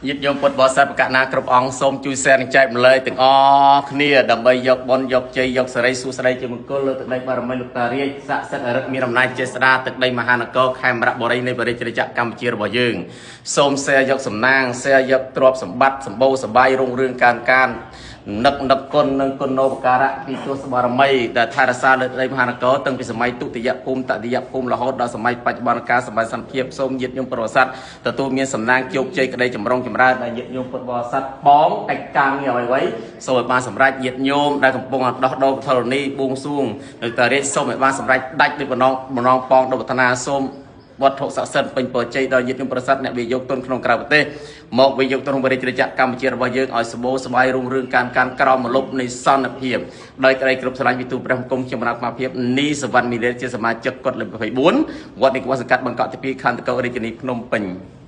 ញាតិញោមពុទ្ធបរិស័ទបកណាគ្រប់អង្គសូមជួយ share និងចែកម្លែកទាំងអស់គ្នាដើម្បីយកបុណ្យយកជ័យយកសិរីសួស្តីជាមង្គលលើទឹកដីបារមីលោកតារាជស័ក្តិសិទ្ធិរិទ្ធមានអំណាចចេស្តាទឹកដីមហានគរខេមរៈបុរីនៃព្រះរាជាណាចក្រកម្ពុជារបស់យើងសូម share យកសំណាង share យកទ្រព្យសម្បត្តិសម្បូរសបាយរុងរឿងកានកាននឹកនឹកគុណនិងគុណូបការៈពីទស្សបារមីដែលថែរក្សាលើដីមហានគរតាំងពីសម័យទុតិយភូមិតតិយភូមិរហូតដល់សម័យបច្ចុប្បន្នកាលសម័យសន្តិភាពសូមញាតិញោមពុទ្ធបរិស័ទទទួលមានសំណាងជោគជ័យក្តីចម្រុងចម្រើនដែលញាតិញោមពុទ្ធបរិស័ទបងកិច្ចការងារអ្វីៗសូមឲ្យបានសម្រេចញាតិញោមដែលកំពុងដោះដូរធរណីបួងសួងនៅតារាជសូមឲ្យបានសម្រេចដាច់ដោយបំណងបំណងប៉ងដ៏ប្រាថ្នាសូមវត្ថុស័ក្តិសិទ្ធិពេញពរជ័យដល់ញាតិញោមប្រសិទ្ធអ្នកវិនិយោគទុនក្នុងក្រៅប្រទេសមកវិនិយោគទុនក្នុងប្រជាជាតិកម្ពុជារបស់យើងឲ្យសម្បូរសប្បាយរុងរឿងការកាន់ក្រោមម្លប់នៃសន្តិភាពដោយក្តីគ្រប់ស្រឡាញ់វិទូព្រះអង្គខ្ញុំរាជមាភាពនីសវណ្ណមីលេជាសមាជិកកុដលេខ24វត្តនិកវសង្កាត់បង្កក់ទី2ខណ្ឌតកោរាជធានីភ្នំពេញ។